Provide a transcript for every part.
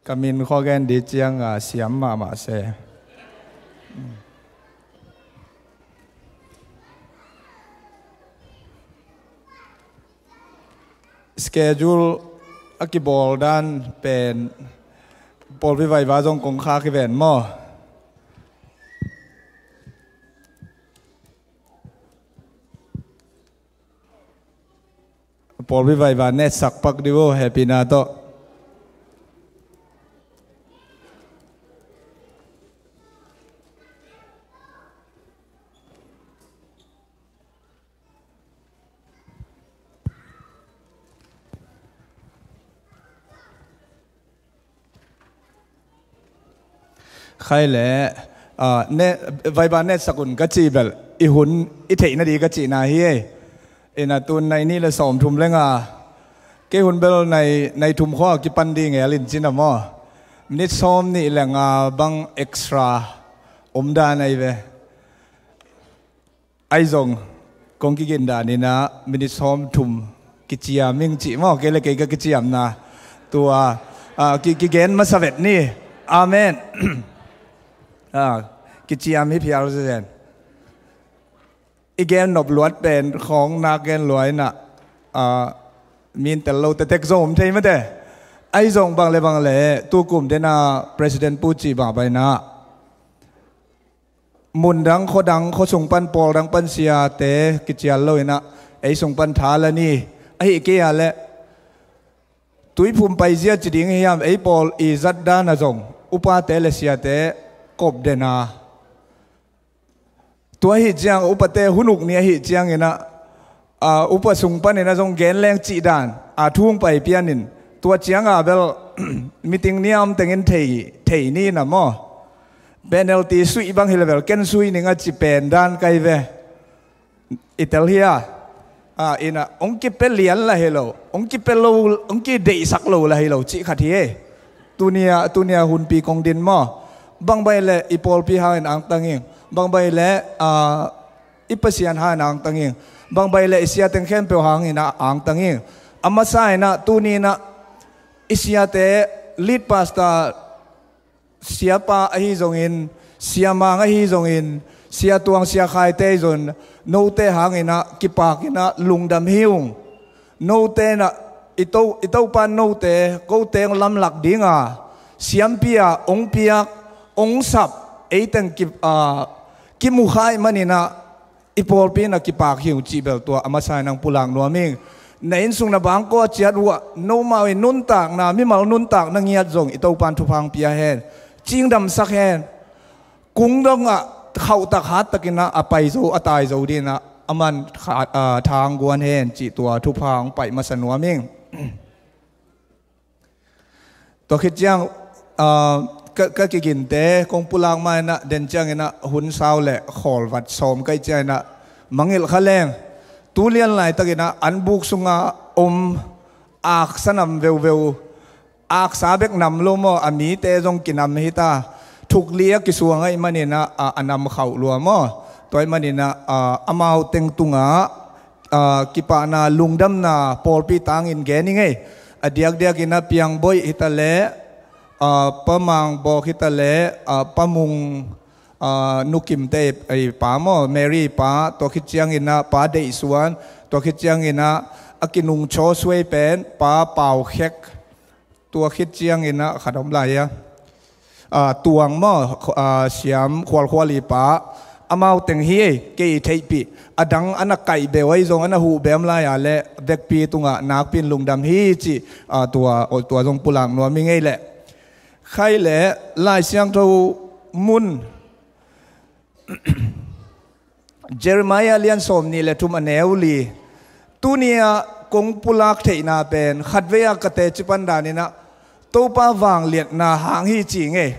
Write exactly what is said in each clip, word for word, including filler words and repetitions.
Ka min khua gen di ciang a siam mahmah se. Schedule a kibawl dan pen pawlpi vaiva zong kong kha kiven maw? Pawlpi vaiva netsak pak di bo, hehpihna tawh. Khai le, ah, ne, vaiba netsak un ka cih bel i hun i theihna di ka cihna hi ei. Ina tun nai nih le sawmthum le nga, kei hun bel nai, nai thum khua kipan di ngel in cina maw? Minit sawm nih le nga bang extra om dan ahi ve. Ahi zong kong kigin dan ina minit sawmthum kiciam ing cih maw, kei le kei ka kiciamna tua, ah, ki, kigen masa vet ni. Amen. Ah, kiciam hi phial zen. I gen nop luat pen khawng nak gen luai na, ah, min tel lo tetek zong om thei mate. Ahi zong bang le bang le tukum dena President Pu ci bang baina mun dang, khua dang, khua sung pan, pawl dang pan siate kicial lo ina ei sung pan tha la ni. Ahi kei a le tuiphum paizia ci ding hiam, ei pawl i zat dan a zong upate le siate kop dena tua hi ciang upate hunuk ni ahi ciang ina, ah, upa sung pan ina zong gen leng cih dan a thung pai pian in tua ciang a bel meeting niam tengin thei, thei ni na maw? Penalty suih bang hi le bel ken suih ning a ci pen dan kai ve. I tel hi a, ah, ina hong kipe lian la hi lo, hong kipe lo, hong kideihsak lo la hi lo cih khat hi e. Tunia, tunia hunpi kong din maw? Bang bai le i pawlpi hangin angtang ing. Bang bai le, ah, i Pasian hangin angtang ing. Bang bai le i siateng khempeuh hangin a angtang ing. A masa ina tuni ina i siate lead pastor, siapa ahi zongin, siamang ahi zongin, siatuang siakhaite ahi zongin, note hangina kipak ina lungdam hi ung. Note na i to, i Topan note kote ong lamlak dinga siampi a ong piak, ong sap, eiteng ki, a, kimukhai manina i pawlpi na kipak hi ung cih bel tua a masa ina ong pulak nuam ing. Na innsung na bangkua ciat uh ah nomau i nuntakna, mimal nuntakna ngiat zong i Topan thupha ong pia hen, cingdamsak hen. Kung dongah khauhtak hattak ina a pai zo, a tai zo dina a man kha, a, thang guan hen cih tua thupha ong pai masa nuam ing. Tua khit ciang, a, ka, ka kiginte kong pulak ma ina den ciang ina hun sau le khawlvat sawm kai ciang ina mangilh kha leng. Tu lian laitak ina an buk sunga om aksa nam veuveu, aksa bek nam lo maw, a mite zong kinam hita. Thukli a kisuang ahih manina, a, a nam khauh lua maw? Tua ahih manina, a, amau teng tungah, a, kipahna lungdamna pawlpi tangin gen ing ei. A diakdiak ina Piang Boih hita le, a, Pa Mang Bawk hita le, a, Pa Mung, a, Nu Kim te i pa maw, Mary pa, tua khit ciang ina Pa Deih Suan, tua khit ciang ina a kinung chaw suai pen Pa Pau Khek, tua khit ciang ina khat om lai a, a, Tuang maw, a, Siam Khual Khual i pa, amau teng hi ei, kei i theihpih. A dang ana kaih beu ahi zong, ana huh bem lai a le vekpi tungah nakpi in lungdam hi cih, a, tua, tua zong pulak nuam ing ei leh. Khai le Lai Siangtho mun Jeremiah lian sawm nih le thum a neu li. Tunia kong pulak theihna pen khatvei a ka teci pan dan ina Topa vangliatna hang hi ci ing ei.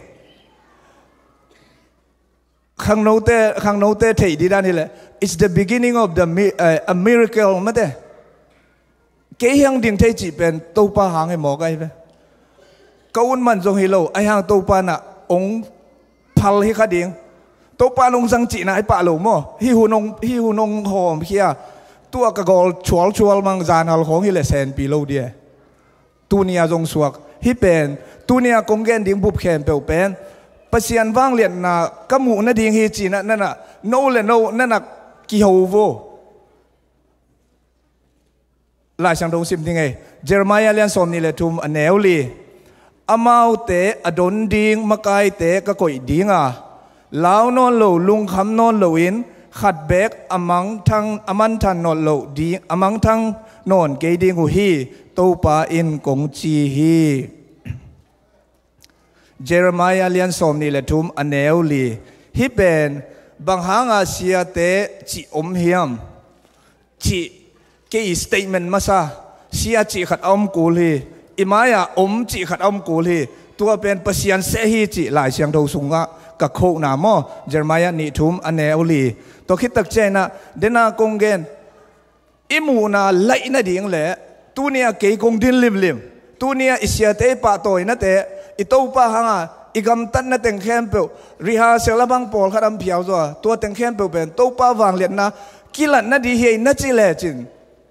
Khangnote, khangnote theih di dan hi le, it's the beginning of the mi-, eh, a miracle mate. Kei hiang ding thei cih pen Topa hang hi mawk ahi ve. Ka un man zong hi lo, ahi hang Topa na ong phal hi kha ding. Topa nong zang cihna hi pah lo maw? Hi hun ong, hi hun ong hawm khia. Tua ka gawl chualchual mang zan hal khawng hi le senpi lo dia. Tunia zong suak. Hi pen, Tuni a kong gen ding bup khempeuh pen Pasian vangliatna ka muh nading hi ci-in ah, na na, no le no, na na kiho vo. Lai Siangtho sim ding ei. Jeremiah lian sawmnih le thum, a neu li. Amaute a don ding makaite ka koih ding a, lau nawn lo, lungkham nawn loin, khat beek a mangthang, a mangthang nawn lo ding, a mangthang nawn kei ding uh hi, Topa in kong ci hi. Jeremiah lian sawmnih le thum, a neu li. Hih pen bang hanga siate cih om hiam? Cih kei statement masa, sia cih khat a om kul hi. I mai-ah om cih khat a om kul hi. Tua pen Pasian seh hi cih Lai Siangtho sungah ka quote-na maw, Jeremiah nih thum, a neu li. Tua khit tak ciangin ah, den a kong gen, i muhna laih nading le tuni a kei kong din limlim, tuni a i siate i pahtawinate, i Topa hanga i gamtatna teng khempeuh, rehearsal a bang pawlkhat a om phial zaw a, tua teng khempeuh pen Topa vangliatna kilat nading hi ei na ci lecin,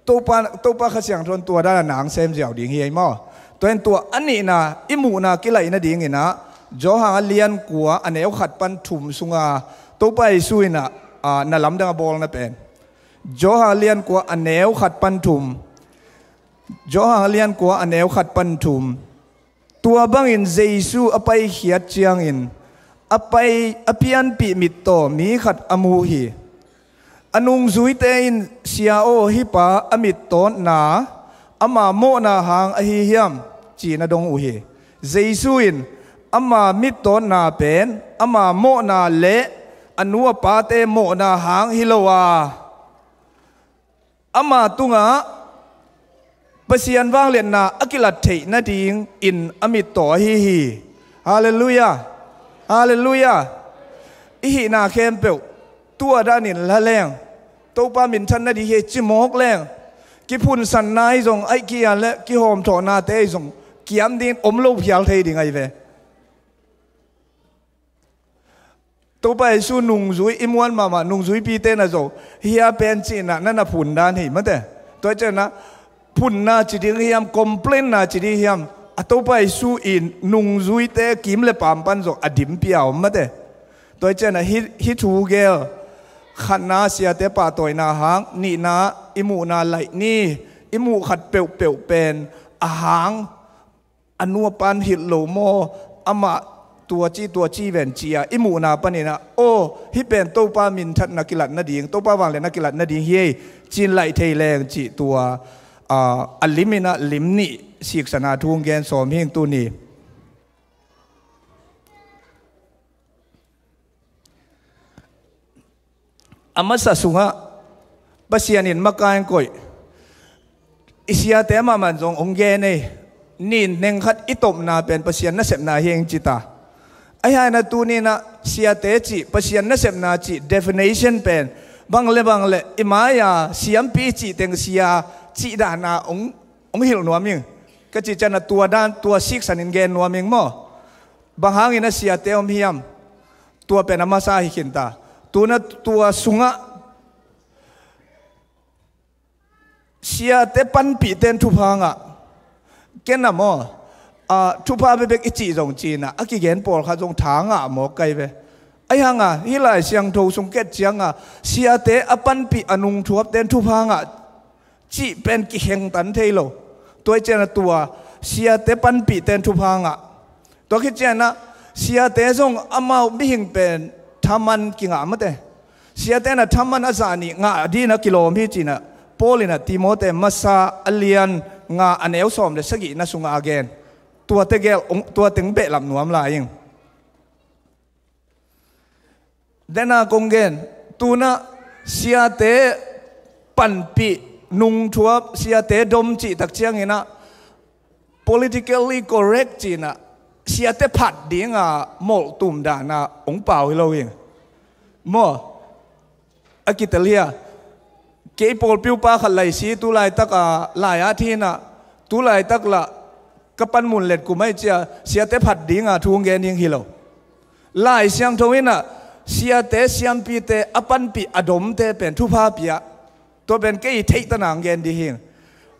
Topa, Topa Kha Siangtho in tua dan a nang sem ziau ding hi ei maw? Tua in tua a nihna, i muhna kilaih nadingin ah, Johan a lian kua, a neu khat pan thum sunga Topa Jesu in ah, a, na lamdang a bawlna pen. Johan a lian kua, a neu khat pan thum. Johan a lian kua, a neu khat pan thum. Tua bangin Jesu a paikhiat ciangin a pai, a pianpih mittaw mi khat a mu hi. A nungzuite in, "Sia aw, hih pa a mittawtna ama mawhna hang ahi hiam?" ci-in a dong uh hi. Jesu in, "Ama mittawtna pen ama mawhna le a nu a pate mawhna hang hi lo a, ama tungah Pasian vangliatna a kilat theih nadingin a mittaw ahi hi." Halleluiah. Halleluiah. I hihna khempeuh tua danin la leng, Topa minthan nading hi ei ci mawk leng, kiphunsanna ahi zong, ahih kei leh kihawmthawhnate ahi zong, kiam dingin om lo phial thei ding ahi ve. Topa Jesu nungzui i muan mahmah, nungzuipite na zo, hia pen cihna na na phun dan hi mate. Tua ciangin ah, phunna ci ding hiam, complain-na ci ding hiam, a Topa Jesu in nungzuite kim le paam pan zong a dimpih a om mate. Tua ciangin ah, hih, hih thu gel, khatna siate pahtawina hang, nihna i muhna laih ni, i muh khat peuhpeuh pen a hang, a nu a pan hilh lo maw, amah tua ci, tua ci ven ci-a i muhna panin ah, aw, hih pen Topa minthanna kilat nading, Topa vangliatna kilat nading hi ei, ci-in laih thei leng cih tua, a, a limin ah lim nih siksana thu hong gen sawm hing tuni. A masa sungah Pasian in makai hong koih. I siate mahmah in zong hong gen ei. Nin neng khat i topna pen Pasian nasepna hi eng ci ta. Ahi hangin ah tuni-in ah siate cih, Pasian nasepna cih definition pen bang le bang le, i mai-a siampi cih teng sia cih dan-a hong, hong hilh nuam ing. Ka cih ciangin ah tua dan, tua siksanin gen nuam ing maw? Bang hangin ah siate om hiam? Tua pen a masa hi khin ta. Tuna tua sungah siate panpihte in thupha ngah. Ken a maw, a, thupha bekbek i cih zong ci-in ah, a kigen pawlkhat zong tha ngah mawk ka hi ve. Ahi hangin ah, hih Lai Siangtho sung ka et ciangin ah, siate a panpih a nungthuapte in thupha ngah cih pen kikhengtan thei lo. Tua hi ciangin ah tua, siate panpihte in thupha ngah. Tua khit ciangin ah, siate zong amau mihing pen thaman kingah mate. Siate in ah thaman a zah nih ngah dingin ah kilawm hi ci-in ah, Paul in ah Timote masa a lian nga a neu sawm le sagihna sungah a gen. Tua tegel, tua teng behlap nuam lai ing. Dena kong gen, tuna siate panpih, nungthuap, siate dom cih tak ciangin ah, politically correct ci-in ah, siate phat dinga molhtum dan-a hong pau hi lo hi. Maw, a kitel hi a. Kei pawlpi upa khat laisi tu laitak a lai-at hi-in ah, tu laitak lah ka panmun let kum ahih ciang siate phat dinga thu hong gen ding hi lo. Lai Siangtho in ah siate siampite a panpih a domte pen thupha pia. Tua pen kei theihtan-a hong gen ding hi.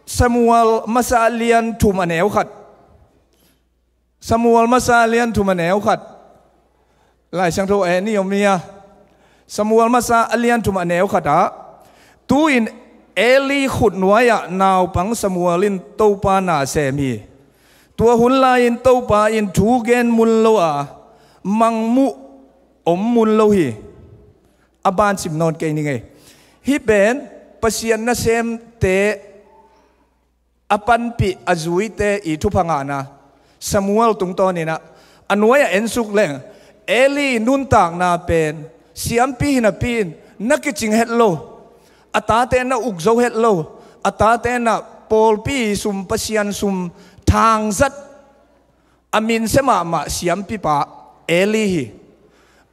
Samuel masa a lian thum a neu khat. Samuel masa a lian thum a neu khat. Lai Siangtho eh ni om hi a. Samuel masa a lian thum a neu khat ah, tu-in Eli khut nuai-ah naupang Samuel in Topa na sem hi. Tua hun lai-in Topa in thu gen mun lo a, mangmuh om mun lo hi. A ban sim nawn kei ning ei. Hih pen Pasian nasemte a panpih a zuite i thupha ngahna Samuel tungtawninah a nuai-ah ensuk leng Eli nuntakna pen siampi hinapi in na kicing het lo, a tate na uk zo het lo, a tate na pawlpi sum, Pasian sum thangzat a minsia mahmah siampipa Eli hi.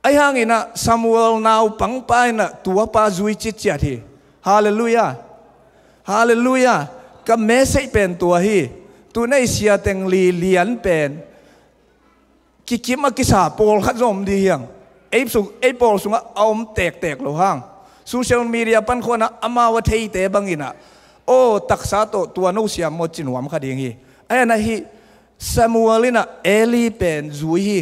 Ahi hanginah Samuel naupangpa inah tuapa zui citciat hi. Halleluiah. Halleluiah. Ka message pen tua hi. Tuna i siateng li lian pen kikim a kisa pawlkhat zong om dih hiang. Ei pawl sungah a om tektek lo hang. Social media pankhuanah amau a theite banginah aw taksa tawh tua no siam maw ci nuam kha ding hi. Ahi hanah hih Samuel inah Eli pen zui hi.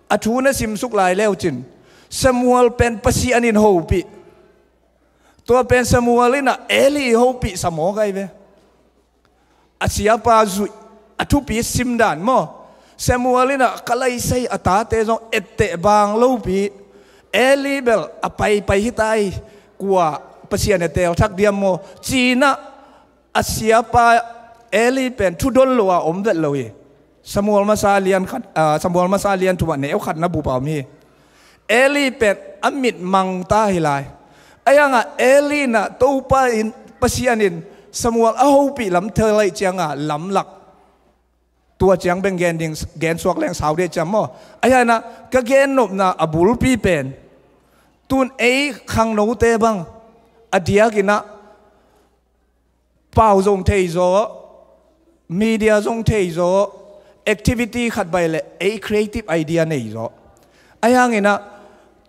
A thu na simsuk lai leucin Samuel pen Pasian in hopih. Tua pen Samuel inah Eli hopih sa maw kai ve. A siapa zuih a thupi simdan maw? Samuel inah ka laisai a tate zong etteh bang lopi. Eli bel a paipai hita hi. Kua Pasian e telthak diam maw? Cinah a siapa Eli pen thudon lo a om vet lo hi. Samuel masa lian khat, ah, Samuel masa lian thumah neu khat na bupa om hi. Eli pen a mit mangta hi lai. Ahi hangah Eli inah Topa in Pasian in Samuel a hopih lam thei lai cianga lamlak tua ciang beng gen ding, gen suak leng sau dih ciam maw? Ahi hanah ka gennopna a bulpi pen tun ei khangnote bang a diakinah pau zong thei zaw, media zong thei zaw, activity khat bai le ei creative idea nei zaw. Ahi hanginah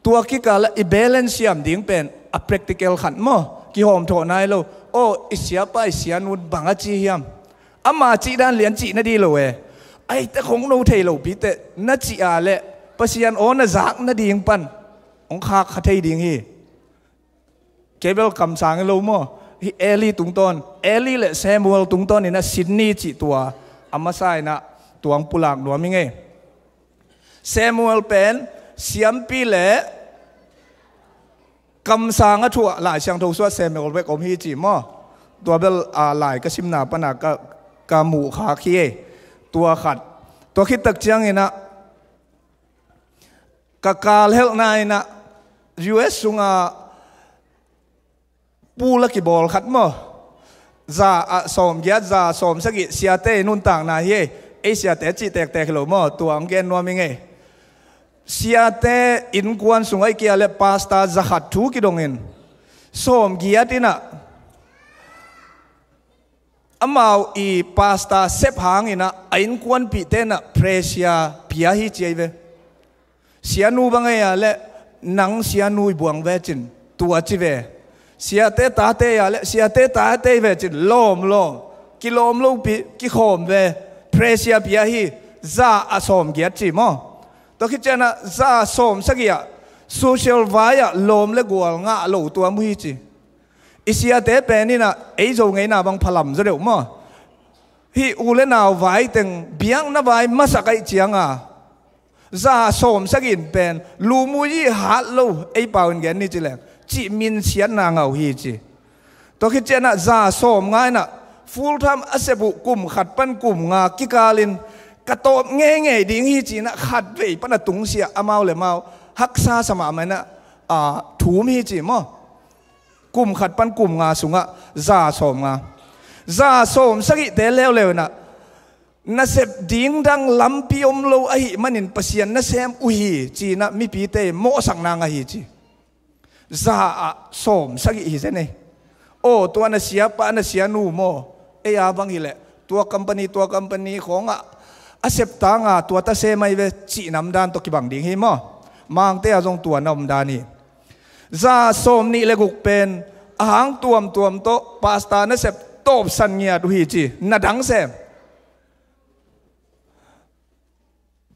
tua kikal ah i balance siam ding pen a practical khat maw? Kihawm thawh nai lo. Aw i siapa i sianu bang a ci hiam? Ama cihdan lian cih na dih lo e. Aite khong no thei lopi teh na cih a le Pasian aw na zak nading pan hong khak kha thei ding hi. Kei bel kamsang hi lo maw? Hih Eli tungtawn, Eli le Samuel tungtawn inah Sydney cih tua a masa inah tuang pulak nuam hi ngei. Samuel pen siampi le kamsang a thuah Lai Siangtho suah Samuel bek om hi ci maw? Tua bel a lai ka simna pana ka, ka muh khak hi ei. Tua khat. Tua khittak cianginah ka kalhelhna inah U S sunga pul a kibawl khat maw? Za ah sawmgiat, za sawmsagih siate i nuntakna hi ei. Ei siate cih tektek hi lo maw? Tua ang gen nuam hi ngei. Siate innkuan sungah i kia le pasta zakhat thu kidongin sawmgiat inah amau i pasta sep hanginah a innkuanpihte inah pressure pia hi ci ahi ve. Sianu bang ei a le nang sianu i buang vecin tua ci ve. Siate tate a le siate tate vecin lawmlawm, kilawm lopi kikhawm ve. Pressure pia hi. Za a sawmgiat ci maw? Tua khit cianah za sawmsagih ah social vai-ah lawm le gual ngah lo tua mu hi ci. I siate pen inah ei Zo ngeina bang phalam zaw deuh maw? Hih u le nau vai teng biakna vai masak aih cianga za sawmsagih in pen lumui i hat lo, ei pau in gen ni ci leng cih minsiatna ngah uh hi ci. Tua khit cianah za sawmnga inah full time a sep uh kum khat pan kum nga kikalin ka tawp ngeingei ding hi cinah khatvei pan a tungsiah amau le mau haksa sa mahmah inah a thum hi ci maw? Kum khat pan kum nga sungah za sawmnga, za sawmsagihte leuleu inah nasep ding dang lampi om lo ahih manin Pasian nasem uh hi cinah mipite mawhsakna ngah hi ci. Za ah sawmsagih hi zen ei. Aw tua na siapa na sianu maw? Ei a bang hileh tua company tua company khawngah a septanga tua ta sem ahi ve cih namdan tawh kibang ding hi maw? Mangte a zong tua na omdan hi. Za sawm nih le guk pen a hang tuamtuam tawh pasta nasep tawpsan ngiat uh hi ci. Na dang sem.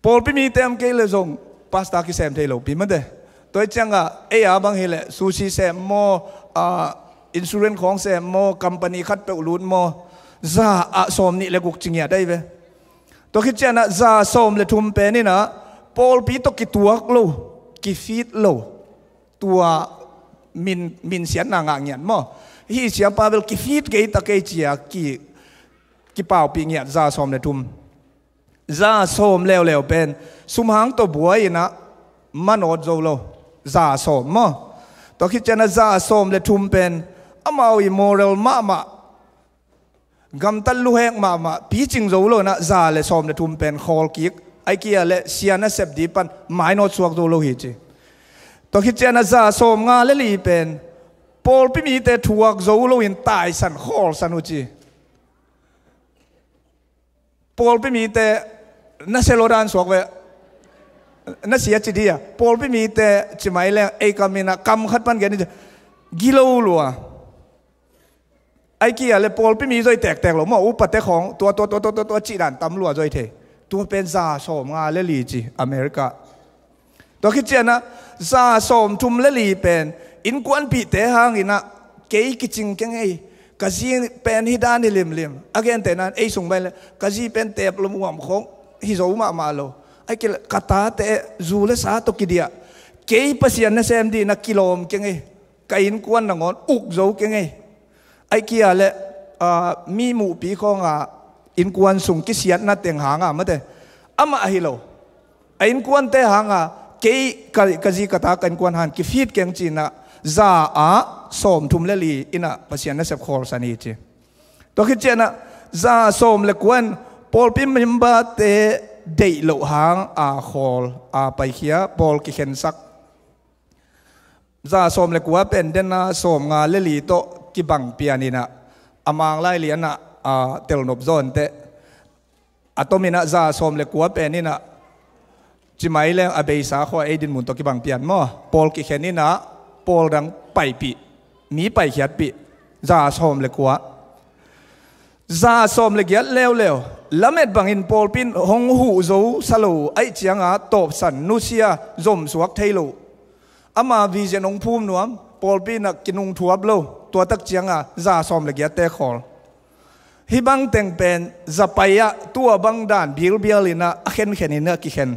Pawlpi mite om kei le zong pastor kisem thei lo pi mate. Tua hi ciangah ei a bang hileh sushi sem maw, ah, insurance khawng sem maw, company khat peuh lut maw, za ah sawm nih le guk ci ngiat ahi ve. Tua khit cianah za sawm le thum pen inah pawlpi tawh kituak lo, kifit lo, tua min, minsiatna ngah ngiat maw. Hih siapa bel kifit kei ta kei cia ki, kipaupih ngiat za sawm le thum. Za sawm leuleu pen sumhang tawh buai inah manawt zo lo. Za sawm maw. Tua khit cianah za sawm le thum pen amau i moral mahmah, gamtat luhek mahmah, picing zo lo inah za le sawm le thum pen khawl kik. Ai kia le sia nasep ding pan mainawt suak zo lo hi ci. Tua khit cianah za sawm nga le li pen pawlpi mite thuak zo loin taisan khawlsan uh ci. Pawlpi mite na sia lo dan suak ve. Na sia ci dia. Pawlpi mite ci mai leng ei kam inah kam khat pan gen ni ci. Gilo lua. Ai kia le pawlpi mi zoi tektek lo maw, upate khawng tua, tua, tua, tua, tua, tua cih dan tam lua zoi thei. Tua pen za sawm nga le li ci America. Tua khit cianah za sawm thum le li pen innkuanpihte hanginah kei kicing keng ei. Ka zi pen hi dan hi limlim. A gente nan ei sung bai le ka zi pen tep lom uam khawng hi zo mahmah lo. Ai kia le ka tate zu le sa tawh kidiah kei Pasian nasem dih na kilawm keng ei. Ka innkuan nangawn uk zo keng ei. Ai kia le, ah, mi muhpi khawnga innkuan sung kisiatna teng hanga mate. Amah hi lo. A innkuante hanga kei ka, ka zi ka ta ka innkuan han kifit keng cinah za ah sawm thum le li inah Pasian nasep khawlsan hi ci. Tua khit cianah za sawm le kuan pawlpi member-te deih loh hang a khawl a paikhia pawl kikhensak. Za sawm le kua pen dena sawm nga le li tawh kibang pian inah a mang lai lianah a telnop zawn teh. A tom inah za sawm le kua pen inah ci mai leng a beisa khua ei dinmun tawh kibang pian maw. Pawl kikhen inah pawl dang paipih, mi paikhiatpih. Za sawm le kua. Za sawm le giat leuleu lamet bangin pawlpi in hong huh zo sa lo aih cianga tawpsan nusia zomsuak thei lo. Ama vision hong phum nuam, pawlpi inah kinungthuap lo, tua tak cianga za sawm le giatte khawl. Hih bang teng pen za pai-ah tua bang dan bilbial inah a khenkhen inah kikhen.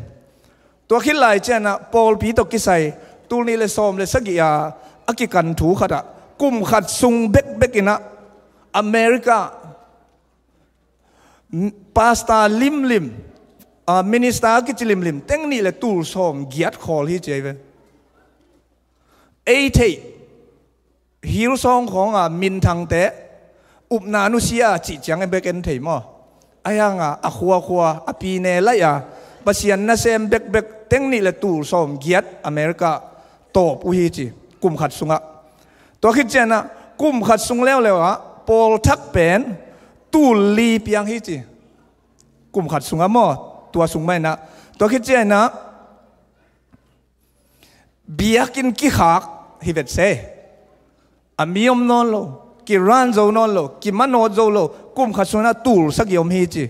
Tua khit lai cianah pawlpi tawh kisai tul nih le sawm le sagih a a kikan thu khatah kum khat sung bekbek inah America pastor limlim, ah, minister kici limlim teng nih le tul sawm giat khawl hi ci ahi ve. Ei theih Hillsong khawnga minthangte upna nusia cih ciang en bek en thei maw? Ahi hanga a khuakhua a pine laih a Pasian nasem bekbek teng nih le tul sawm giat America tawp uh hi ci. Kum khat sungah. Tua khit cianah kum khat sung leuleu ah pawl thak pen tul li piang hi ci. Kum khat sungah maw? Tua sung mah inah. Tua khit cianah biakinn kikhak hi vet se. A mi om nawn lo, kiran zo nawn lo, kimanawt zo lo, kum khat sungah tul sagih om hi ci.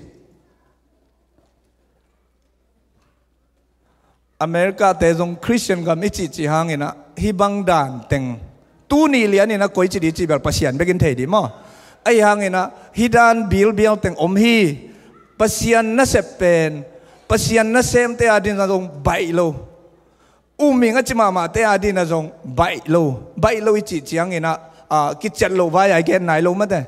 America-te zong Christian gam i cihcih hanginah hih bang dan teng tuni lianinah koi ci dih cih bel Pasian bekin thei dih maw? Ahi hanginah hih dan bilbial teng om hi. Pasian nasep pen Pasian nasemte adinah zong baih lo. Uming a ci mahmahte adinah zong baih lo. Baih lo i cih cianginah, ah, kiciat lo vai a i gen nai lo mate.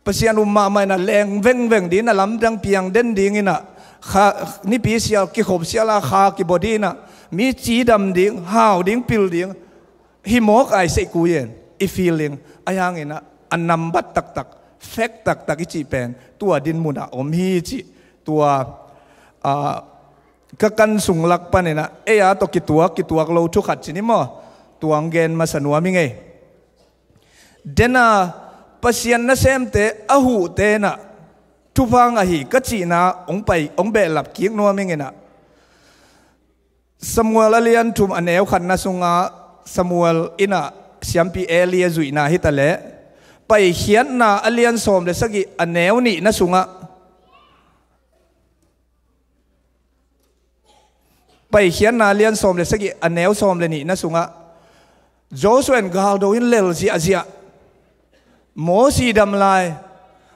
Pasian um mahmah inah leng vengveng dinginah lamdang piang den dinginah kha, nipi sial kikhop sial a kha kibua dinginah mi cidam ding, hau ding, pil ding, hih mawk ai seih kuyen i feeling. Ahi hanginah a nambat taktak, fek taktak i cih pen tua dinmunah om hi cih. Tua, ah, ka kan sung lak paninah ei a tawh kituak, kituak lo thu khat ci ni maw? Tua hong gen masa nuam hi ngei. Dena Pasian nasemte a huhte inah thupha ngah hi ka cihna hong pai, hong behlap kik nuam hi nginah. Samuel a lian thum a neu khatna sungah Samuel inah siampi Eli a zuihna hi taleh Paikhiatna a lian sawm le sagih a neu nihna sungah Paikhiatna lian sawm le sagih a neu sawm le nihna sungah Joshua in galdo in lel ziahziah. Mosi dam lai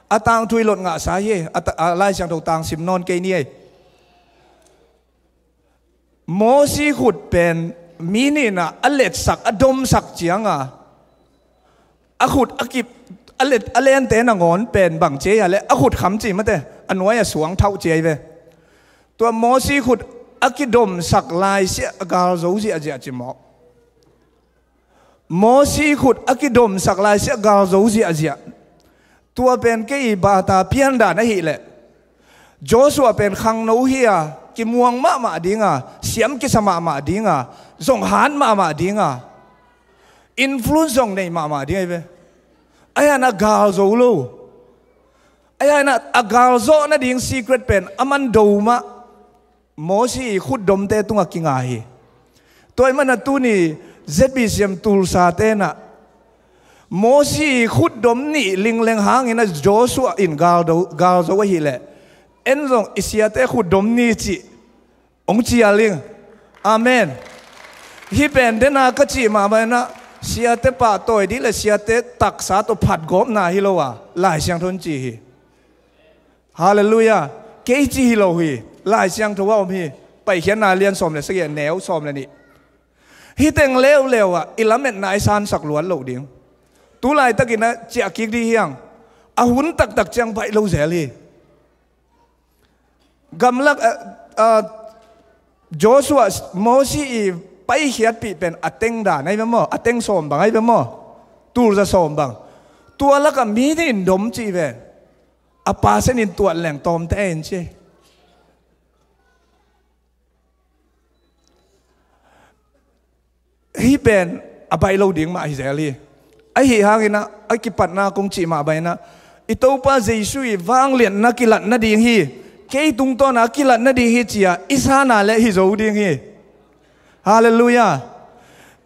a tangthu i lot ngahsa hi. A ta-, a Lai Siangtho tang sim nawn kei ni ei. Mosi khut pen mi nih in a letsak, a domsak cianga a khut a kip, a let, a lente nangawn pen bang ci a le, a khut kham ci mate, a nuai a suang thauh ci ai ve. Tua Mosi khut a kidomsak lai siah a galzo ziahziah ci mawk. Mosi khut a kidomsak lai siah galzo ziahziah. Tua pen kei i bata piandan ahileh Joshua pen khangno hi a, kimuang mahmah dinga, siam kisa mahmah dinga, zong hat mahmah dinga, influence zong nei mahmah ding ahi ve. Ahi a na galzo lo. Ahi a na a galzawh nading secret pen a man do mah. Mosi i khutdomte tungah kinga hi. Tua i mana tuni Z B C M Tulsa tenah Mosi i khutdom nih lingleng hangin a Joshua in galdo, galzo ahileh en zong i siate khutdom ni cih hong cial ing. Amen. Hih pen dena ka cih mah banah siate pahtawi dih le siate taksa tawh phatgawpna hi lo a Lai Siangtho in ci hi. Halleluiah. Kei ci hi lo hi. Lai Siangtho a om hi. Paikhiatna lian sawm le sagih a neu sawm le nih. Hih teng leuleu ah i lametna i sansak luat loh ding. Tu laitakin a ciah kik dih hiang. A hun taktak ciang baih lo zel hi. Gamlak, ah, ah, Joshua, Mosi i paikhiatpih pen a teng dan ahi ve maw? A teng sawm bang ahi ve maw? Tulza sawm bang. Tua lakah mi nih in dom cih ve. A pasen in tuat leng tawmte in ci. Hih pen a baih lo ding mah hi zel hi. Ahi hangin a, a kipatna kong cih mah banah i Topa Jesu i vangliatna kilat nading hi. Kei tungtawn a kilat nading hi ci a i sana le hi zo ding hi. Halleluiah.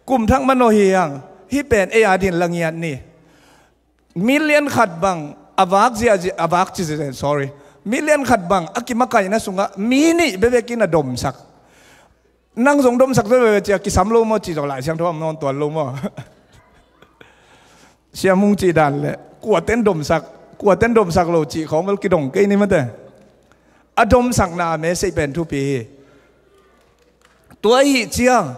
Kum thak manawh hi hang. Hih pen ei a din la ngiat ni. Million khat bang a vak zia, zia, a vak ci zia, sorry. Million khat bang a kimakaihna sungah mi nih bebekin a domsak. Nang zong domsak zo bebe cia kisam lo maw, ci zong Lai Siangtho a om nawn tuan lo maw? Siam hong cih dan le kuaten domsak, kuaten domsak lo cih khawng bel kidong kei ni mate. A domsakna a message pen thupi hi. Tua ahi ciang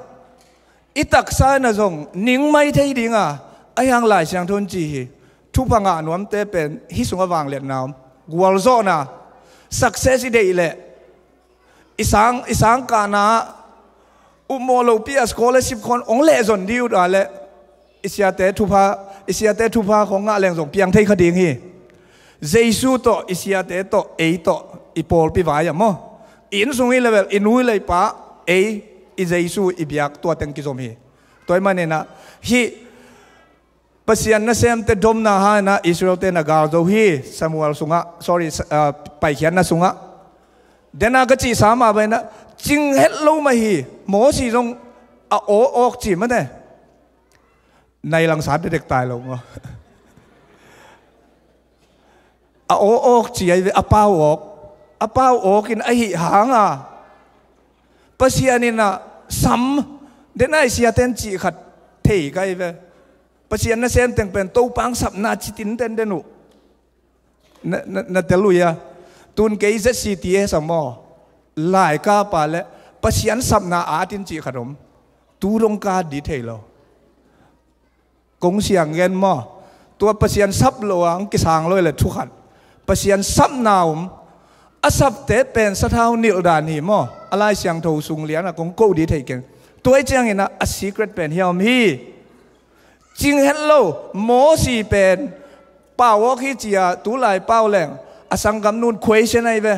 i taksa na zong ning mai thei dinga a hiang Lai Siangtho in ci hi. Thupha ngah nuamte pen hih sungah vangliatna om. Gualzawhna, success i deih leh i sang, i sang kahna upmawh lopi a scholarship khawng hong lehzon dih uh a leh i siate thupha, i siate thupha khawng ngah leng zong piang thei kha ding hi. Jesu tawh, i siate tawh, ei tawh, i pawlpi vai ah maw, i inn sung i level, i nu i leipa, ei, i Jesu i biak tua teng kizom hi. Tua i maninah hih Pasian nasemte domna hanah Israel-te na galzo hi. Samuel sungah, sorry, sa-, ah, Paikhiatna sungah. Dena ka cihsa mah banah cing het lo mah hi. Mosi zong a aw awk ci mate. Nai langsa dedek tai lo maw? A aw awk ci ai ve, a pau awk. A pau awk in ahi hanga Pasian in a sam, dena i siaten cih khat thei kai ve. Pasian nasem teng pen Topa sapna citin tenden uh. Na, na, na tel uh ia. Tun kei Z C T S a maw, laikapa le Pasian sapna atin cih khat om. Tu dong ka di thei lo. Kong siang gen maw? Tua Pasian sap lo ang kisang lo le thu khat. Pasian sapna om. A sapte pen sathau nilh dan hi maw? A Lai Siangtho sung liana kong ko di thei keng. Tua i ciangin a, a secret pen hi om hi. Cing het lo, Mosi pen pau awk hi cia, tulai pau leng a sanggam nun question ai ve.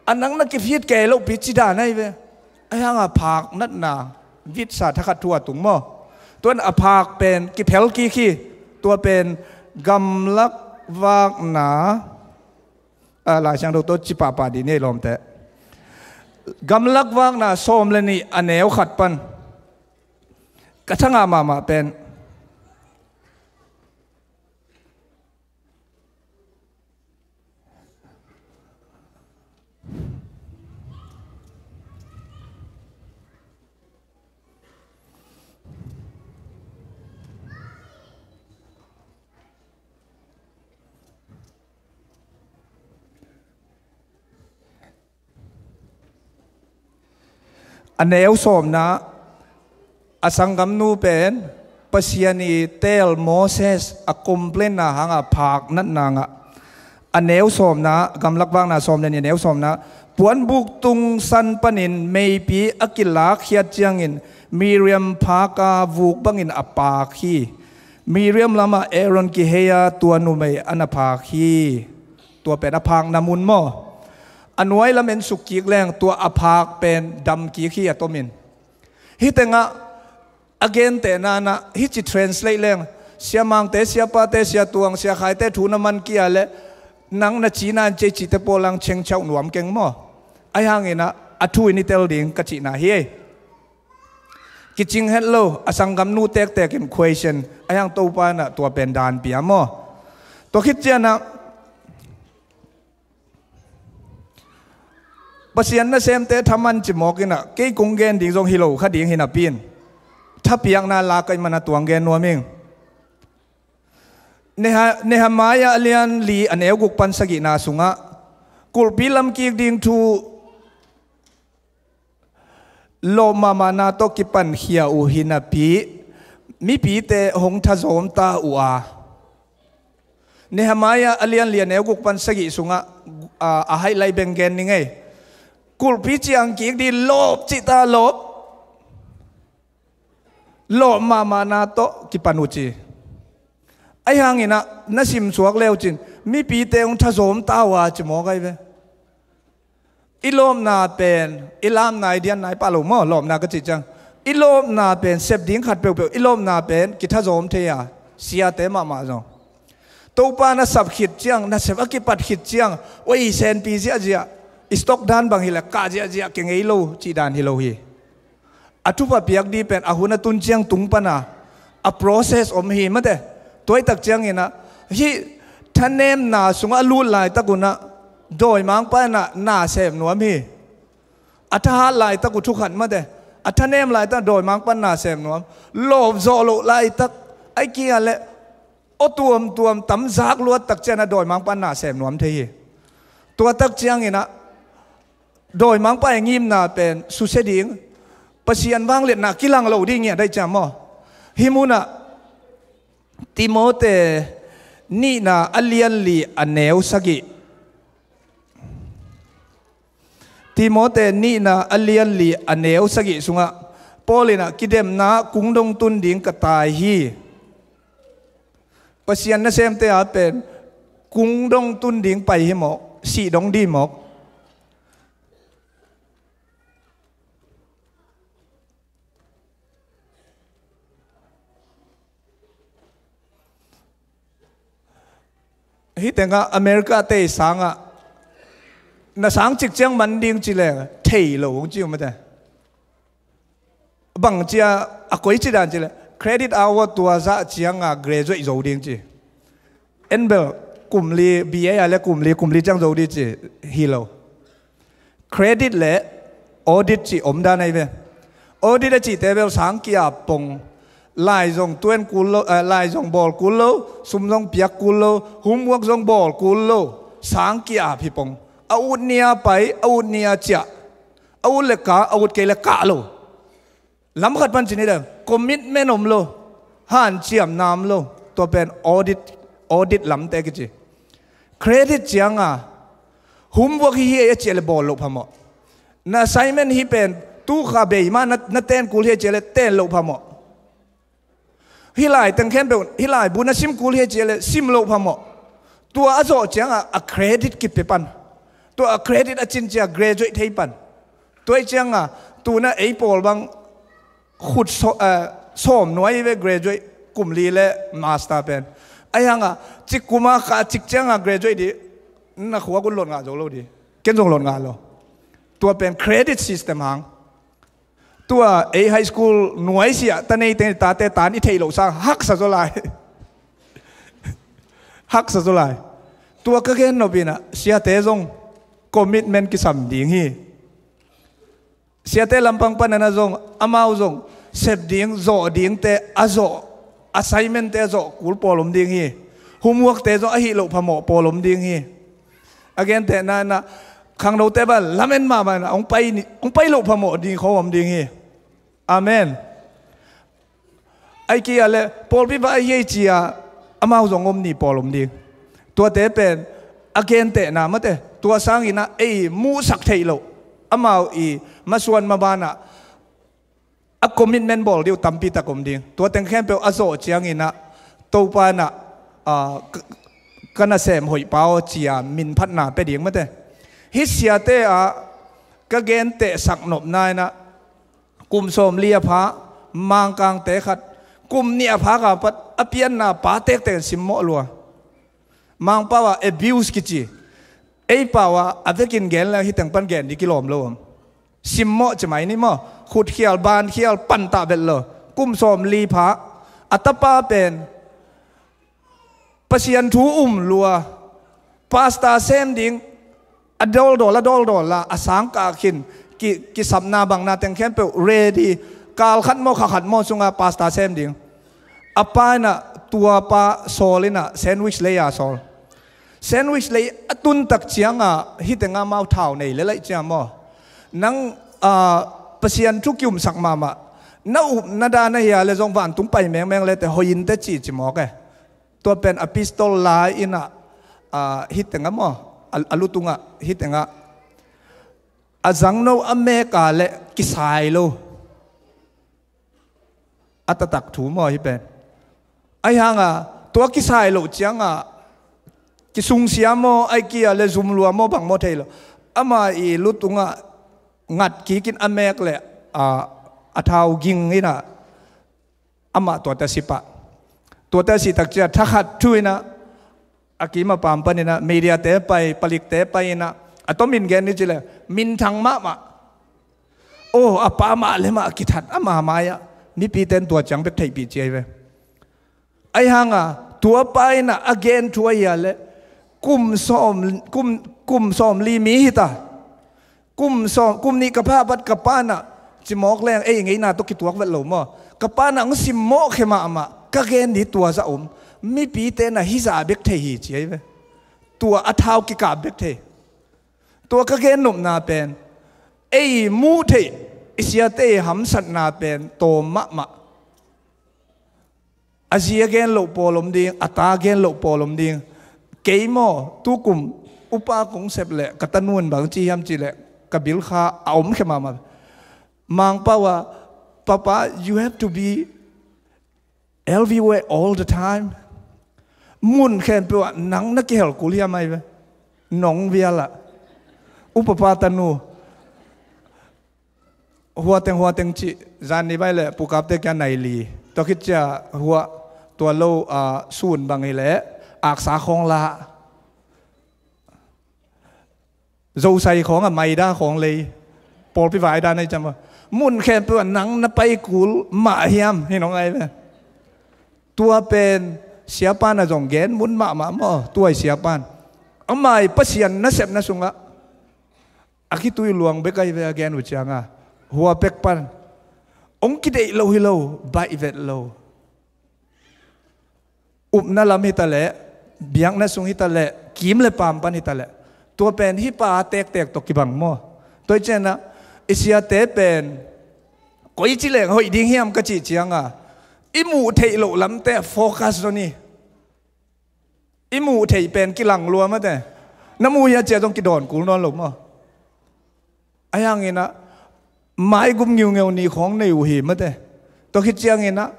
A nang na kifit kei lo pi ci dan ai ve. A hianga phak natna vitsa thakhat thu a tung maw? Tuan a phak pen kiphel kik hi. Tua pen gamlak vakna, a, Lai Siangtho tawh ci pahpah di ni lawmte. Gamlak vakna sawm le nih a neu khat pan ka thangah mahmah pen A neu sawmna, a sanggamnu pen Pasian i tel Moses a complain na hanga phak natna ngah. A neu sawmna, Gamlak Vakna sawm le nih, a neu sawmna, puanbuk tungsan panin meipi a kilakkhiat ciangin Miriam phaka vuk bangin a paak hi. Miriam lamah Aaron kiheia tua numei a na phak hi. Tua pen a phakna mun maw? A nuai lam en suk kik leng tua a phak pen dam kik hi a tomin. Hih tengah a gentehna nah hici translate leng, siamangte, siapate, siatuang, siakhaite thu na man kia le nang na cina in cei cite pawl lang chengchauh nuam keng maw? Ahi hanginah a thu in i tel ding ka cihna hi. Kicing het lo, a sanggamnu tektek in question, ahi hang Topa inah tua pen dan pia maw? Tua khit cianah Pasian nasemte thaman ci mawk inah kei kong gen ding zong hi lo kha ding hi napi in thapiakna la ka hih mana tuang gen nuam ing. Neha-, Nehemiah a lian li a neu guk pan sagihna sungah kulhpi lamkik ding thu lawp mahmahna tawh kipankhia uh hi napi, mipite hong thazawm ta uh a. Nehemiah a lian li a neu guk pan sagih sungah, a, a haih lai beng gen ni ngei. Kulhpi ciang kik ding lawp cihta lawp. Lawp mahmahna tawh kipan uh ci. Ahi hanginah na simsuak leucin mipite hong thazawm ta uh a ci mawk ahi ve. I lawpna pen i lamna i dianna i pah lo maw? Lawpna ka cih ciang i lawpna pen sep ding khat peuhpeuh, i lawpna pen kithazawm thei a, siate mahmah zong. Topa na sap khit ciang, na sep a kipat khit ciang, oi, senpi ziahziah, i stock dan bang hileh kah ziahziah kei ngei lo cih dan hi lo hi. A thupha piak ding pen a hun a tun ciang tung pana a process om hi mate. Tuaitak cianginah hih thanemna sungah a lut laitak unah dawimangpa inah na sem nuam hi. A thahat laitak uh thukhat mate. A thanem laitak dawimangpa in na sem nuam. Lawpzawh loh laitak ai kia le aw tuamtuam tam zak luattak cianah dawimangpa in na sem nuam thei hi. Tuatak cianginah dawimangpa i ngimna pen susia ding, Pasian vangliatna kilang lo ding ngiat ahi ciam maw? Hih munah Timote nihna a lian li a neu sagih. Timote nihna a lian li a neu sagih sungah Paul inah kidemna kungdong tun ding ka tai hi. Pasian nasemte a pen kungdong tun ding pai hi mawk, sih dong dih mawk. Hih tengah America tei sangah na sang cik ciang man ding ci le thei lo hong ci uh mate. Bang cia a koi ci dan ci le credit hour tua zah cianga graduate zo ding ci. En bel kum li, B A a le kum li, kum li ciang zo ding ci hi lo. Credit le audit cih om dan ahi ve. Audit a cihte bel sang kia pong. Lai zong tuan kul lo, eh, lai zong bawl kul lo, sum zong piak kul lo, homework zong bawl kul lo, sang kia hi pong. A ut nia pai, a ut nia ciah. A ut le kah, a ut kei le kah lo. Lam khat pan ci ni deuh, commitment om lo, hanciamna om lo, tua pen audit, audit lamte kici. Credit cianga, homework hi hi ei a ciah le bawl loh phamawh. Na assignment hi pen, tu kha bei mah na, na ten kul hi a ciah le ten loh phamawh. Hih lai teng khempeuh, hih laibu na sim kul hi a ciah le sim loh phamawh. Tua a zawh cianga, a credit kipia pan. Tua a credit a cin ciang graduate thei pan. Tua ih cianga, tuna ei pawl bang khut saw-, eh, sawm nuai ve graduate kum li le master pen. Ahi hanga, cik kuma kha cik cianga graduate ding, na khua kun lot ngah zo lo ding. Ken zong lot ngah lo. Tua pen credit system hang. Tua ei high school nuai sia, ta nei teng tate tan i theih loh sang, haksa zaw lai. Haksa zaw lai. Tua ka gen nopinah, siate zong commitment kisam ding hi. Siate lampang panana zong, amau zong, sep ding, zawh dingte, a zawh, assignmentte a zawh, kul pawl om ding hi. Homeworkte zong, a hih loh phamawh pawl om ding hi. A gentehna inah, Khangnote bang lamen mahmah in ah hong pai ni, hong pai loh phamawh ding khawng om ding hi. Amen. Ai kia le pawlpi vai hi ei cia amau zong om ni pawl om ding. Tuate pen a gentehna mate, tua sangin ah ei muhsak theih loh, amau i masuan mabanah a commitment bawl dih uh tampi tak om ding. Tua teng khempeuh a zawh ciangin ah Topa in ah, ah, ka, ka nasem hoih pa aw cia minphatna pia ding mate. Hih siate ah ka gentehsak nopna in ah kum sawmli a pha, Mangkangte khat, kum nih a pha ka pat a pianna pa tektek in simmawh lua. Mangpau ah abuse kici. Ei pau ah a vekin gen le hih teng pan gen dih kilawm lo om. Simmawh ci mai ni maw. Khutkhial, bankhial, pantah vet lo. Kum sawmli pha. A tapa pen Pasian thu um lua. Pastor sem ding. A dawldawl, a dawldawl la, a sangkah khin. Ki, kisapna bangna teng khempeuh ready. Kal khat maw, kha khat maw sungah pastor sem ding. A pa in ah tua pa sawl in ah sandwich lei a sawl. Sandwich lei a tun tak ciangah hih tengah amau thau nei le laih ciang maw. Nang, ah, Pasian thu kiumsak mahmah. Na upna dan ahia le zong vantung pai mengmeng le te hoih in te ci ci mawk e. Tua pen a pistol lai in ah, ah, hih tengah maw. A, a lu tungah, hih tengah. A zangno a mek a le kisai lo. A taktak thu maw hih pen. Ahi hanga tua kisai loh cianga kisungsia maw, ai kia le zum lua maw bang maw thei lo. Ama i lu tungah ngat kikin a mek le, a, a thau ging in ah amah tuate a si pah. Tuate a si tak cia thakhat thu in ah a kim a pam panin ah mediate pai, palikte pai in ah a tomin gen ni ci le minthang mahmah. Oh, a pa mah le mah a kithat ama mai-ah mipite in tua ciang bek theihpih ci ahi ve. Ahi hanga tua pa in ah a gen thu ahia le kum sawm, kum, kum sawmli mi hita. Kum sawm, kum nih ka pha a pat ka pa in ah ci mawk leng ei ngeina tawh kituak vet lo maw. Ka pa in ah hong simmawh khia mahmah, ka gen dih tua zah om. Mipite in ah hih zah bek thei hi ci ahi ve. Tua a thau kikap bek thei. Tua ka gen nopna pen ei muh theih i siate i hamsatna pen tawm mahmah. A zi a gen loh pawl om ding, a ta a gen loh pawl om ding. Kei maw tukum upa kong sep leh ka tanu in bang ci hiam cih leh ka bilkha a om khia mahmah. Mangpau ah, Papa, you have to be everywhere all the time. Mun khempeuh ah nang na kihel kul hiam ahi ve. Nong vial ah upa pa tanu. Hua teng, hua teng cih zan ni bai le pukapte kia nai li. Tua khit cia hua tua lo, ah, sun bang hi le aksa khawng la. Zosai khawng a maida khawng lei. Pawlpi vaida nei cam a. Mun khempeuh a nang na pai kul mah hiam hi nong ai ve. Tua pen siapan a zong gen mun mahmah maw, tua i siapan. Amai Pasian nasepna sungah a khitui luang bek ahi ve a gen uh cianga. Hua pek pan hong kideih lo hi lo, baih vet lo. Upna lam hitaleh, biakna sung hitaleh, kim le paam pan hitaleh, tua pen hih pa tektek tawh kibang maw? Tua hi cianah i siate pen koici leng hoih ding hiam ka cih cianga i muh theih loh lamte focus zaw ni. I muh theih pen kilang lua mate. Na muh hia cia zong kidawn kul nawn lo maw? Ahi hanginah maigum ngiungeu ni khawng nei uh hi mate. Tua khit cianginah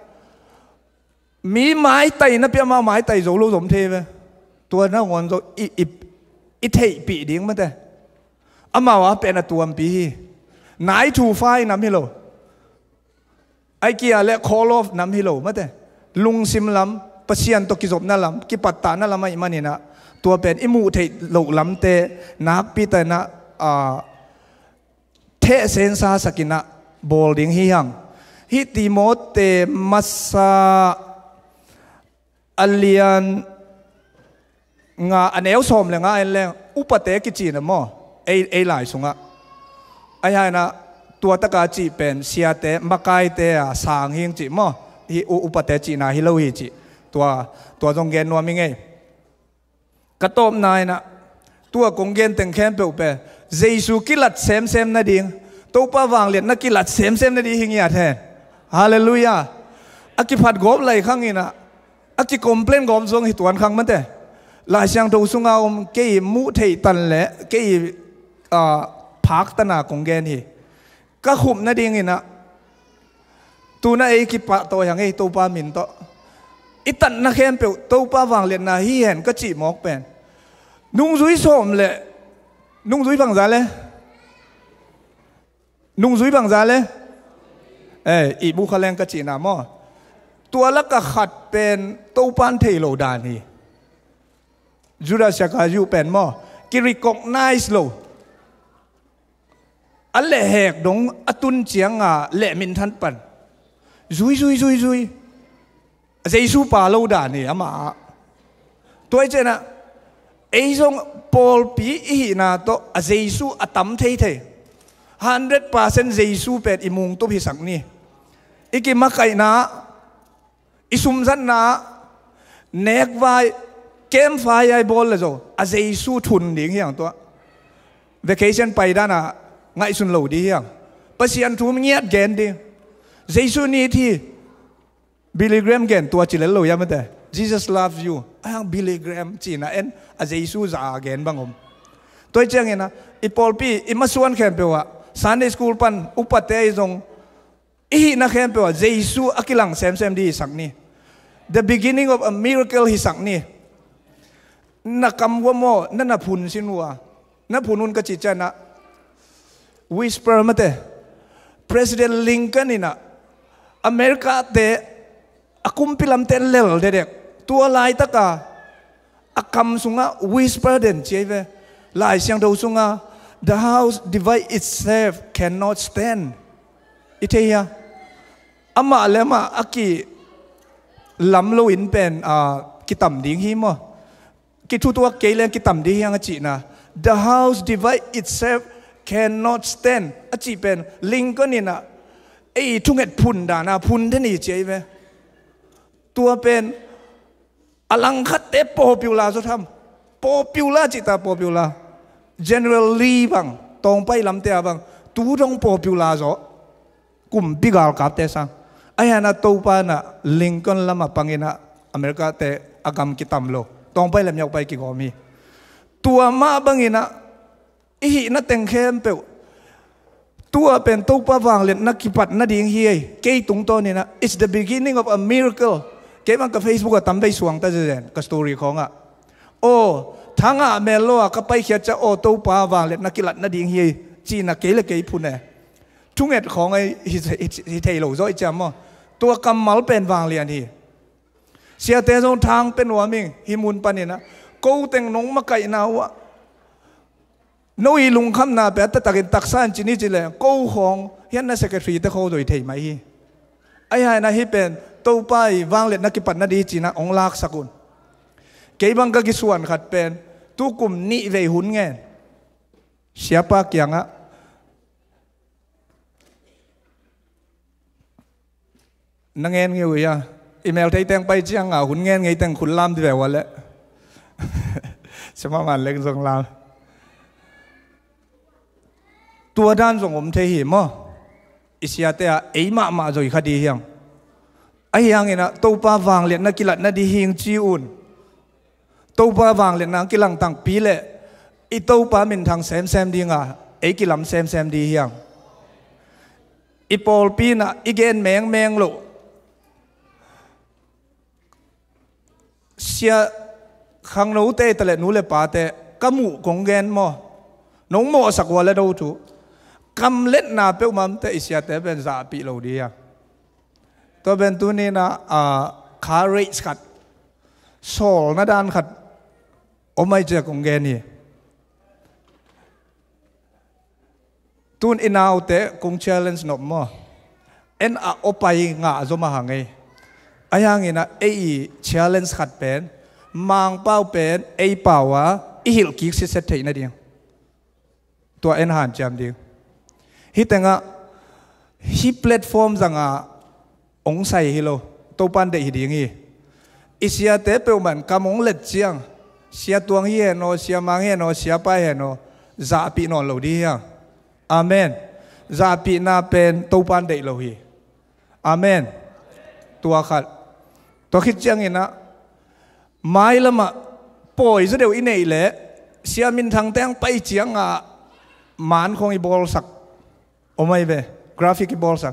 mi maitai na piah mah maitai zo lo zom thei ve. Tua nangawn zo i, i, i theihpih ding mate. Amau a pen a tuampi hi. Nai thu fa i nam hi lo. Ai kia le call off nam hi lo mate. Lungsim lam, Pasian tawh kizopna lam, kipattahna lam ahi maninah tua pen i muh theih loh lamte nakpi tainah, ah, thehsensa sakinah bawl ding hi hang. Hih Timote masa a lian nga a neu sawm le nga en leng upate kicina maw? Ei, ei lai sungah. Ahi hanginah tua taka cih pen siate, makaite a sang hing cih maw? Hih u-, upate cihna hi lo hi cih. Tua, tua zong gen nuam hi ngei. Ka tawpna inah Tua kong gen teng khempeuh pen Jesu kilat semsem nading, Topa vangliatna kilat semsem nading hi ngiat hen. Halleluiah. A kiphat gawp lai khangin ah, a kicomplain gawp zong hi tuan khang mate. Lai Siangtho sunga om kei muh theih tan le kei, ah, phak tana kong gen hi. Ka khup nadingin ah, tuna ei kipahtawi hang ei Topa min tawh. I tatna khempeuh Topa vangliatna hi hen ka cih mawk pen. Nungzui sawm le, nungzui bangza le, nungzui bangza le, eh, i bu kha leng ka cihna maw. Tua laka khat pen Topan thei lo dan hi. Judas Iskariot pen maw, ki-recognize lo. A lehhek dong a tun cianga leh minthan pan. Zui, zui, zui, zui. Jesu pa lo dan hi amah. Tua hi cianah, ei zong pawlpi i hihna tawh a Jesu a tam theithei. Hundred percent Jesu pen i mungtup hisak ni. I kimakaihna, i sumzatna, nekvai, campfire i bawl le zo, a Jesu thun ding hiang tua. Vacation pai dana ngaihsun lo ding hiang. Pasian thu ngiat gen ding. Jesu nit hi. Billy Graham gen tua ci lel lo ia mate. Jesus loves you. A hiang Billy Graham cina en a Jesu za a gen bang om. Tua hi ciangin ah, i pawlpi, i masuan khempeuh ah, Sunday school pan, upate i zong, i hihna khempeuh ah Jesu a kilang semsem ding i sak ni. The beginning of a miracle hi sak ni. Na kam uh a maw, na na phun sin uh a. Na phun un ka cih cianah, whisper mate. President Lincoln in ah, America te a kumpi lamte lel dedek. Tua laitaka a kam sungah whisper den ci ei ve. Lai Siangtho sungah, "The house divide itself cannot stand." I thei hia? Amah le amah a kilam loin pen, ah, kitam ding hi maw. Kithutuak kei leng kitam ding hiang a cihna. "The house divide itself cannot stand," a cih pen Lincoln in ah ei thunget phun dana phun den hi ci ei ve. Tua pen a langkhatte popular zaw tham. Popular cihta popular. General Lee bang, tawngpai lamte a bang, tu dong popular zaw. Kumpi galkapte sang. A hiana Topa na Lincoln lama pangina America te a gam kitam lo. Tawngpai lam yaukpai kigawm hi. Tua mah bangina i hihna teng khempeuh. Tua pen Topa vangliatna kipat nading hi ei. Kei tungtawnina, it's the beginning of a miracle. Kei bang ka Facebook a tam vei suang ta zen, ka story khawngah. Aw, thangah mel lo a ka paikhiat ciah, aw, Topa vangliatna kilat nading hi ei. Cina kei le kei phun e. Thunget khawng ei hi, hi, hi thei lo zaw i ciam maw. Tua kammal pen vanglian hi. Siate zong thang pe nuam ing, hi mun panina. Ko teng nong makaihna uh ah. No i lungkhamna pe a taktakin taksa in ci ni ci le, ko khawng, hian na secretary te kho zoi thei mai hi. Ai hai na hi pen, Topa i vangliatna kipat nading hi cina ong laksak un. Kei bang ka kisuan khat pen, tukum nih vei hun ngen. Siapa kiangah. Na ngen ngiu ia. I mel thei teng pai cianga, hun ngen ngei teng khun lam di ve ua le. Siapa man leng zong lam. Tua dan zong om thei hi maw. I siate ah, ei mahmah zoi kha di hiang. A hiangina, Topa vangliatna kilat nading hing ci un. Topa vangliatna kilang tangpi le, i Topa minthang semsem dinga, ei kilam semsem di hiang. I pawlpi na, i gen mengmeng lo. Sia khangnote ta le nu le pate, ka muh kong gen maw. Nong mawhsak ua le do thu. Kamletna peuhmamte i siate pen zahpih lo di hiang. Tua pen tunina, ah, courage khat. Sawlna dan khat. Om ai cia kong gen hi. Tun i naute kong challenge nop maw. En a opai ngah zom a hang ei. A hiangina ei i challenge khat pen. Mangpau pen ei pau a i hilh kik sitset theih nading. Tua en hanciam ding. Hih tengah hih platform zanga ong sai hi lo. Topan deih hi ding hi. I siate peuhmah in kam ong let ciang. Sia Tuang hi hen aw, Sia Mang hi hen aw, Sia Pai hi hen aw, zahpih nawn lo dih hiang. Amen. Zahpihna pen Topan deih lo hi. Amen. Tua khat. Tua khit cianginah mailamah pawi zaw deuh i neih leh Sia Min Thang teng pai ciangah man khong i bawlsak om ahi ve. Graphic i bawlsak.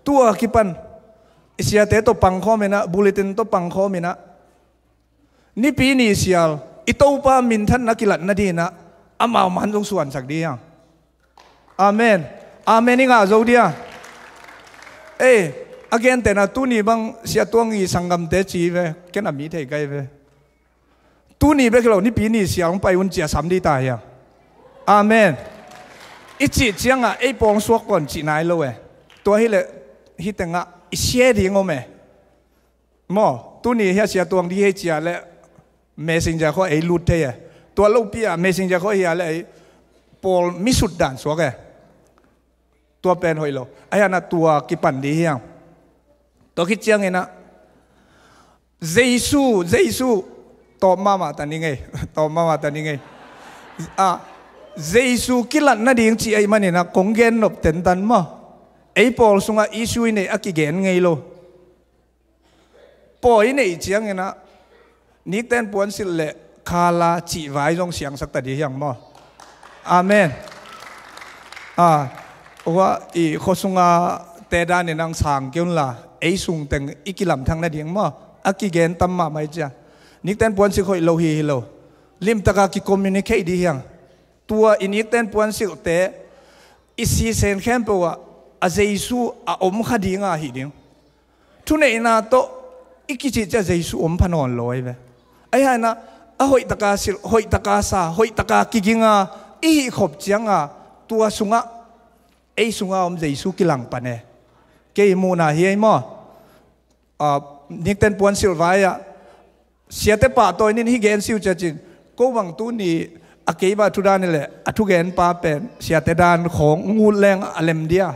Tua kipan i siate tawh pangkhawm inah, bulletin tawh pangkhawm inah, Nipi ni sial i Topa minthanna kilat nadinah amau man zong suansak dih hiang. Amen. Amen i ngah zo dia. Ei, a gentehna tuni bang Sia Tuang i sanggamte ci ve, ken a mi thei kai ve. Tuni bek hi lo, Nipi ni sial hong pai un cia sam dih ta hiang. Amen. I cih ciangah ei pawng suak kawn cih nai lo e. Tua hileh hih tengah i sia ding om e. Maw, tuni hia Sia Tuang di hei cia le Messenger khua ei lut thei e. Tua lopi a Messenger khua hia le ei pawl misut dan suak e. Tua pen hoih lo. Ahiana tua kipan di hiang. Tua khit cianginah Jesu, Jesu, tawp mahmah ta ni ngei. Tawp mahmah ta ni ngei. Ah, Jesu kilat nading cih ahi maninah kong gen nop tentan maw. Ei pawl sungah issue i neih a kigen ngei lo. Pawi i neih cianginah nikten puansilh le khala cihvai zong siangsak ta dih hiang maw. Amen. A, hua i khuasunga te danin ang sang kei unla, ei sungteng i kilamthang nading maw. A kigen tam mahmah i cia. Nikten puansilh hoih lo hi hi lo. Limtaka kicommunicate dih hiang. Tua i nikten puansilhte i sisen khempeuh ah a Jesu a om kha dinga hi ding. Thuneihna tawh i kicih ciah Jesu om pha nawn lo ahi ve. Ahi hanah a hoihtaka silh, hoihtaka sa, hoihtaka kiginga i hih khop cianga tua sungah ei sunga om Jesu kilang pan e. Kei muhna hi ei maw. Ah, nikten puansilh vai-ah siate pahtawi nin hih gen siu ciacin ko bang tuni a kei bah thudan hileh a thugenpa pen siate dan khawng ngut leng a lem dia.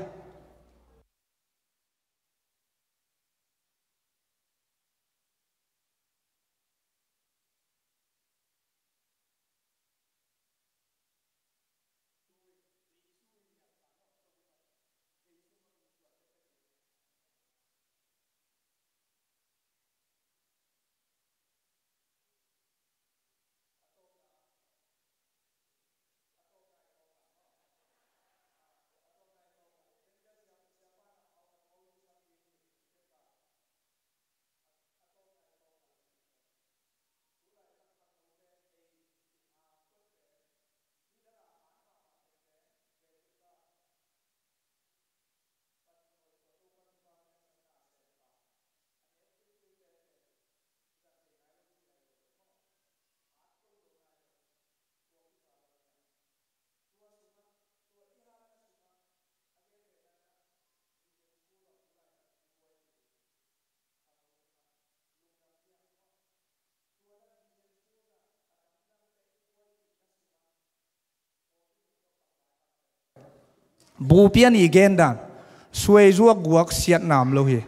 Bupi a nih gen dan, suai zuak guak siatna om lo hi.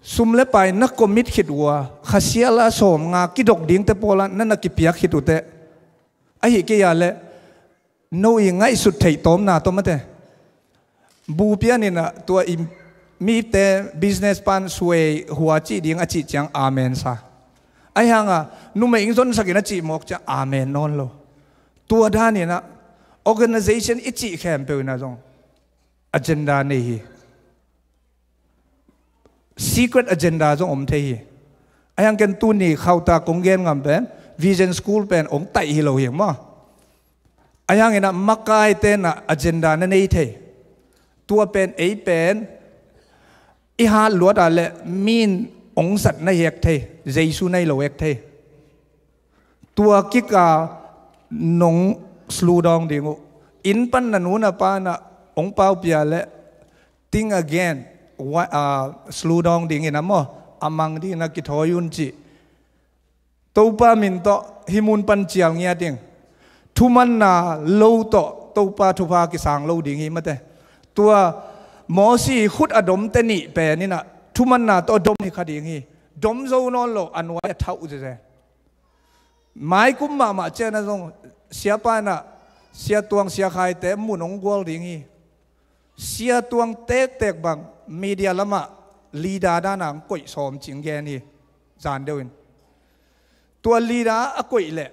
Sum le pai na commit khit uh a, kha siala sawm nga kidok dingte pawla na na kipiak khit uh teh, ahi kei a leh no i ngaihsut theih tawmna tawh mate. Bupi a nih inah tua i mite business pan suai hua cih ding a cih ciang amen sa. Ahi hanga numei ing zonsakin a cih mawk ciang amen nawn lo. Tua daninah organization i cih khempeuh inah zong agenda nei hi. Secret agenda zong om thei hi. Ahi hang ken tuni khauta kong gen ngam pen Vision School pen ong taih hi lo hi maw. Ahi hanginah makaite inah agenda na nei thei. Tua pen ei pen i hat luat a le min ong zat na hi ek thei, Jesu na hi lo ek thei. Tua kika nong sludawng ding uh. Inn pan na nu na pa inah ong paupia le think again, wa- ah, sludawng dingin a maw, a mang dingin a kithawi un cih. Topa min tawh hih mun pan cial ngiat ding. Thumanna lo tawh Topa thupha kisang lo ding hi mate. Tua Mosi khut a domte nih pen inah thumanna tawh dom hi kha ding hi. Dom zo nawn lo a nuai a thauh zeze. Maikum mahmah ciangin ah zong siapa in ah Sia Tuang, Sia Khaite mun hong gual ding hi. Sia Tuang tektek bang media lamah leader dan a hong koih sawm cih hong gen hi. Zan deuh in tua leader a koih leh,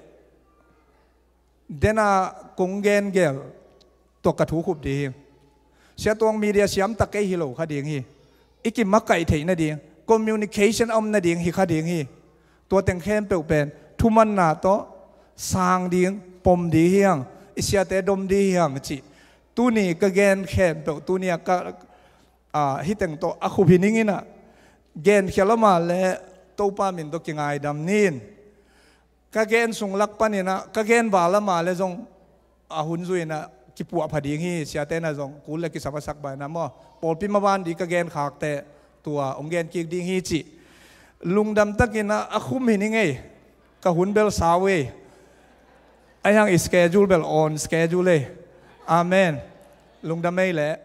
den a kong gen gel, tua ka thu khup ding hi. Sia Tuang media siam tak kei hi lo kha ding hi. I kimakaih theih nading, communication a om nading hi kha ding hi. Tua teng khempeuh pen thumanna tawh sang ding, pom ding hi hang, i siate dom ding hi hang cih tuni ka gen khempeuh, tuni a ka, a, hih teng tawh a khup hi ning in ah, genkhia lama le Topa min tawh kingaidam ni in. Ka gen sung lak panin ah ka gen val lama le zong a hun zui in ah kipuahpha ding hi. Siate in ah zong kul le kisam a sak bai na maw, pawlpi maban ding ka gen khakte tua hong gen kik ding hi cih lungdam takin ah a khum hi ning ei. Ka hun bel sau ei. Ahi hang i schedule bel on schedule ei. Amen. Lungdam ei leh.